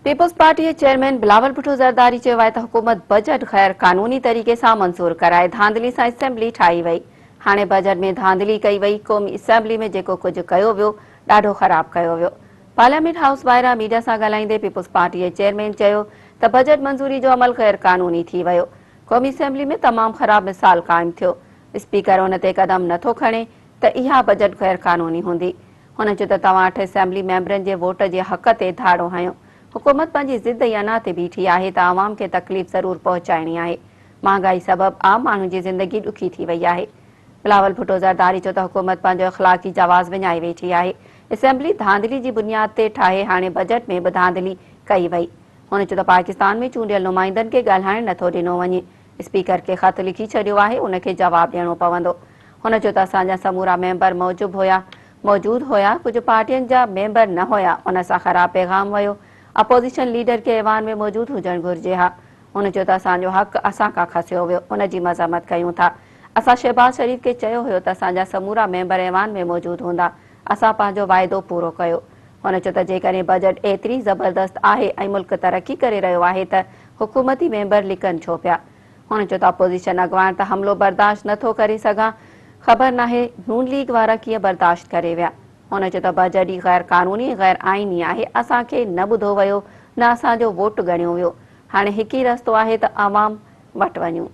Peoples party جي chairman Bilawal Bhutto Zardari چيو آهي ته حڪومت بجيٽ غير قانوني طريقي سان منظور ڪرائي ڌانڌلي سان اسيمبلي ٺاهي وئي، هاڻي بجيٽ ۾ ڌانڌلي ڪئي وئي، قومي اسيمبلي ۾ جيڪو ڪجهه ڪيو ويو ڏاڍو خراب ڪيو ويو. پارليامينٽ هائوس ٻاهران ميڊيا سان ڳالهائيندي پيپلز پارٽي جي چيئرمين چيو ته بجيٽ منظوري جو عمل غير قانوني ٿي ويو، قومي اسيمبلي ۾ تمام خراب مثال قائم ٿيو، اسپيڪر ان تي قدم نٿو کڻي ته اها بجيٽ غير قانوني هوندي. هن چيو ته توهان اٺ اسيمبلي ميمبرن جي ووٽ جي حق تي ڌاڙو هنيو، حڪومت پنهنجي ضد ۽ انا تي بيٺي آهي ته عوام کي تڪليف ضرور پهچائڻي آهي، مهانگائي سبب عام ماڻهن جي زندگي ڏکي ٿي وئي آهي. بلاول ڀٽو زرداري چيو ته حڪومت پنهنجو اخلاقي جواز وڃائي ويٺي آهي، اسيمبلي ڌانڌلي جي بنياد تي ٺاهي هاڻي بجيٽ ۾ به ڌانڌلي ڪئي وئي. هن چيو ته پاڪستان ۾ چونڊيل نمائندن کي ڳالهائڻ نٿو ڏنو وڃي، اسپيڪر کي خط لکي ڇڏيو آهي ان کي جواب ڏيڻو پوندو. هن چيو ته اسان جا سمورا ميمبر موجب هيا موجود هيا ڪجهه پارٽين جا ميمبر نه هيا ان سان خراب پيغام ويو، اپوزيشن ليڊر کي ايوان ۾ موجود هجڻ گهرجي ها. هن چيو ته اسان جو حق اسان کان کسيو ويو ان جي مذمت ڪيون ٿا. اسان شهباز شريف کي چيو هيو ته اسان جا سمورا ميمبر ايوان ۾ موجود هوندا اسان پنهنجو واعدو پورو ڪيو. هن چيو ته جيڪڏهن بجيٽ ايتري زبردست آهي ۽ ملڪ ترقي ڪري رهيو آهي ته حڪومتي ميمبر لڪن ڇو پيا؟ هن چيو ته اپوزيشن اڳواڻ ته حملو برداشت نه ٿو ڪري سگهان، خبر ناهي نون ليگ وارا ڪيئن برداشت ڪري ويا. هن چيو ته بجيٽ ئي غير قانوني ۽ غير آئيني آهي، اسان کي نه ٻڌو ويو نه اسان جو ووٽ ڳڻيو ويو، هاڻي هڪ ئي رستو آهي ته عوام وٽ وڃون.